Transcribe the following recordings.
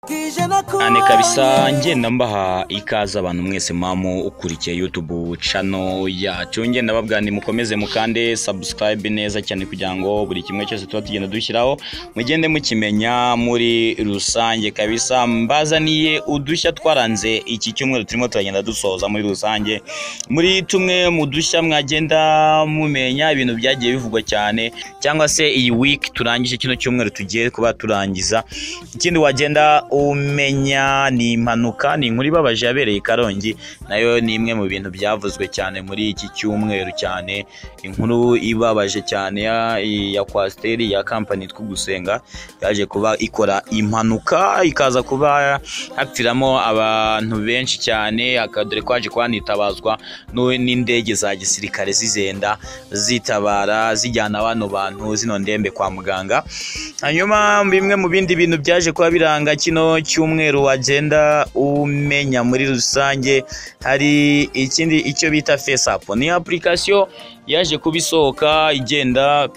Cyane kabisa, ngenda mbaha ikaze abantu mwese mamu ukurikiye YouTube channel yacu. Ngenda babwira nti mukomeze mukande subscribe neza cyane, kugira ngo buri kimwe cyose tuba tugenda dushyiraho mugende mukimenya muri rusange kabisa. Mbazaniye udushya twaranze iki cyumweru turimo turagenda dusoza muri rusange. Muri tumwe mu dushya mwagenda mumenya ibintu byagiye bivugwa cyane, cyangwa se iyi week turangije, kino cyumweru tugiye kuba turangiza. Ikindi wagenda umenya ni impanuka, ni inkuru ibabaje yabereye i Karongi, nayo ni imwe mu bintu byavuzwe cyane muri iki cyumweru cyane. Inkuru ibabaje cyane ya coaster ya company Twugusenga yaje kuba ikora impanuka, ikaza kuba hapfiramo abantu benshi cyane, dore ko haje kuba hanitabazwa n'indege za gisirikare zizenda zitabara zijyana bano bantu zino ndembe kwa muganga. Hanyuma bimwe mu bindi bintu byaje kuba biranga kino cyumweru wagenda umenya muri rusange, hari ikindi icyo bita FaceApp. Ni application yaje kuba isohoka igenda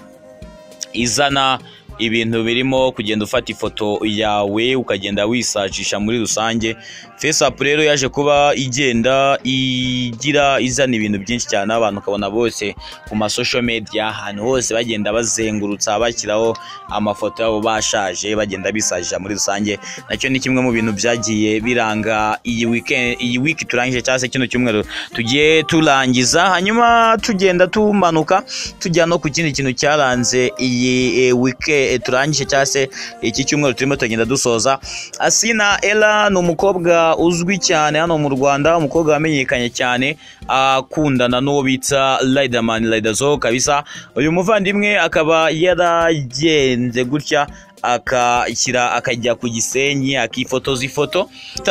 izana ibintu birimo kugenda ufata ifoto yawe ukagenda wisajisha muri rusange. FaceApp rero yaje kuba igenda igira izana ibintu byinshi cyane, abantu ukabona bose ku ma social media ahantu hose bagenda bazengurutsa bashyiraho amafoto yabo bashaje, bagenda bisajisha muri rusange. Nacyo ni kimwe mu bintu byagiye biranga iyi weekend, iyi week turangije, cyangwa se kino cyumweru tugiye turangiza. Hanyuma tugenda tumanuka tujya no ku kindi kintu cyaranze iyi week turangije, cyangwa se iki cyumweru turimo tugenda dusoza. Asinah Erra ni umukobwa uzwi cyane hano mu Rwanda, umukobwa wamenyekanye cyane akundana n'uwo bita Riderman Riderzo kabisa. Uyu muvandimwe akaba yaragenze gutya akashyira akajya ku Gisenyi akifotoza ifoto.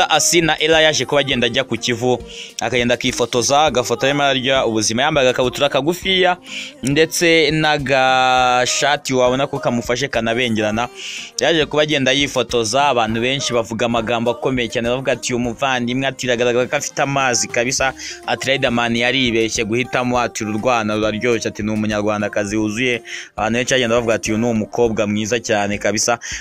Asinah Erra yaje kuba agenda ajya ku Kivu, akagenda akifotoza agafoto arimo ararya ubuzima, yambaye agakabutura kagufiya ndetse n'agashati wabona ko kamufashe kanabengerana. Yaje kuba agenda yifotoza, abantu benshi bavuga amagambo akomeye cyane, bavuga ati uyu muvandimwe ati biragaragara ko afite amazi kabisa, ati Riderman yaribeshye guhitamo, ati uru rwana ruraryoshye, ati ni umunyarwandakazi wuzuye. Abantu benshi bagenda bavuga ati uyu ni umukobwa mwiza cyane kabisa.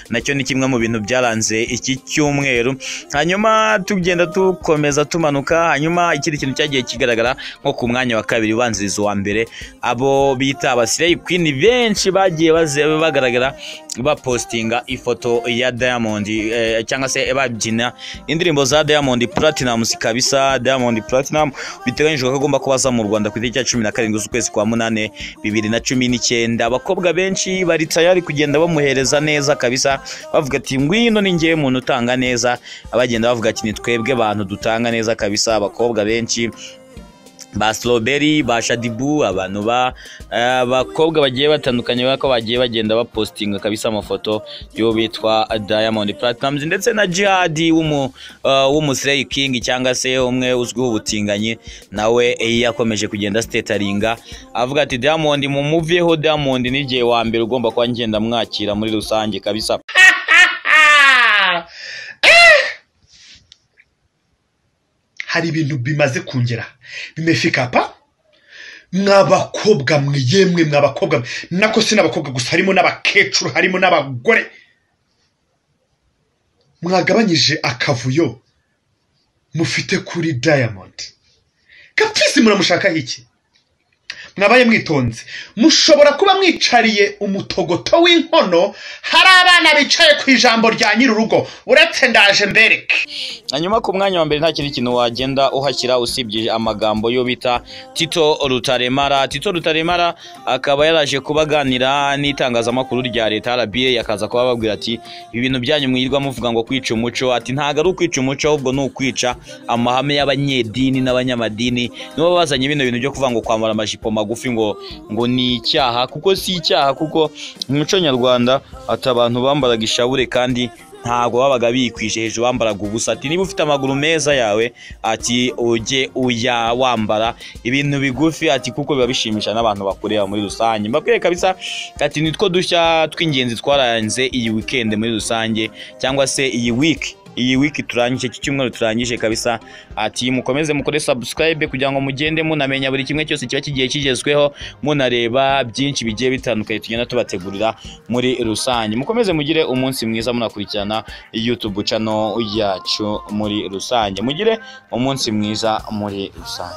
Nacyo ni kimwe mu bintu byaranze iki cyumweru. Hanyuma tugenda dukomeza tumanuka. Hanyuma ikindi kintu cyagiye kigaragara nko ku mwanya wa kabiri ubanziriza uwa mbere, abo bita aba slay queen benshi bagiye bagaragara bapostinga ifoto ya Diamond, cyangwa se babyina indirimbo za Diamond Platnumz kabisa. Diamond Platnumz biteganyijwe ko agomba kuba aza mu Rwanda ku itariki ya 17 z'ukwezi kwa munane 2019. Abakobwa benshi bari tayari kugenda bamuhereza neza kabisa, bavuga ati ngwino ni njyewe muntu utanga neza. Abagenda bavuga ati ni twebwe bantu dutanga neza kabisa. Abakobwa benshi ba Strawberry, ba Shaddyboo, abantu ba abakobwa bagiye batandukanye bako bagiye bagenda bapostinga kabisa amafoto yo bitwa Diamond Platnumz, ndetse na Jihad w'umu Slay King, cyangwa se umwe uzwiho ubutinganyi, nawe yakomeje kugenda stetaringa avuga ati Diamond mumuveho, Diamond ni jye wa mbere ugomba kuba ngenda mwakira muri rusange kabisa. Hari ibintu bimaze kungera bimefika hapa, mwabakobwa mwe, yemwe mwabakobwa mwe, nako si n'abakobwa gusa, harimo n'abakecuru, harimo n'abagore, mwagabanyije akavuyo mufite kuri Diamond Gapfisi, muramushakaho iki? Mwabaye mwitonze, mushobora kuba mwicariye umutogoto w'inkono, hari abana bicaye ku ijambo rya nyir'urugo, uretse ndaje mbereke. Hanyuma ku mwanya wa mbere nta kindi kintu wagenda uhashyira usibye amagambo yo bita Tito Rutaremara. Tito Rutaremara akaba yaraje kuba aganira n'itangazamakuru rya leta RBA, akaza kuba babwira ati ibintu byanyu mwirirwa muvuga ngo kwica umuco, ati ntago ari ukwica umuco, ahubwo ni ukwica amahame y'abanyedini n'abanyamadini, nibo bazanye bino bintu byo kuvuga ngo kwambara amajipo magufi ngo ni icyaha, kuko si icyaha, kuko mu muco nyarwanda ati abantu bambaraga ishabure kandi ntabwo babaga bikwije hejuru, bambaraga ubusa. Ati niba ufite amaguru meza yawe, ati ujye uya wambara ibintu bigufi, ati kuko biba bishimisha n'abantu bakureba muri rusange. Mbabwire kabisa ati nitwo dushya tw'ingenzi twaranze iyi weekend muri rusange, cyangwa se iyi week. iyi wiki turangije, iki cyumweru turangije kabisa. Ati mukomeze mukore subscribe kugira ngo mugende munamenya buri kimwe cyose kiba kigiye kigezweho, munareba byinshi bigiye bitandukanye tugenda tubategurira muri rusange. Mukomeze mugire umunsi mwiza, munakurikirana YouTube channel yacu muri rusange. Mugire umunsi mwiza muri rusange.